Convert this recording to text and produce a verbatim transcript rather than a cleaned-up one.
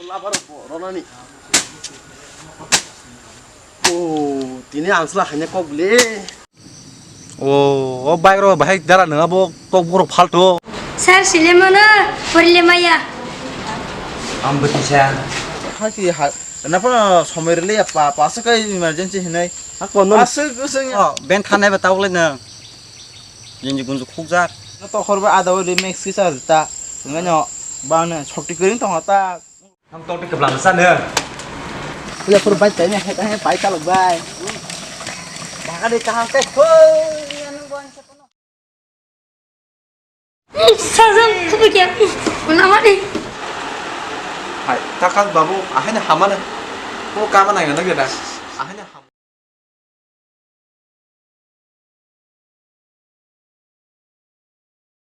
Labar bo ronani. O, tini ang sla haine kok le. O, o bike ro bahai dara nang abo kok borok phalto. Sir, silemano, porilemaya. Ang bwtisa. Haki ha, na pa somoi rele ya pa, pa se kai emergency hinai. Ako no. Asuk usung ya. O, ben thanai ba tawle nang. Jinji gunju khukjak. Tokhor ba ada ori mix kisa ta. Ngano bang na chokti kering tong ta. Ang tokti keblang sa ne. Puya pur bai tai ne, hai hai bai talok bai. Baka de kaham kai khoi anu ban sa kono. Sajam kubu kya. Ulama de. Hai, takas babu, ahai ne hamana. Ko kama nai na geda. Ahai ne ham.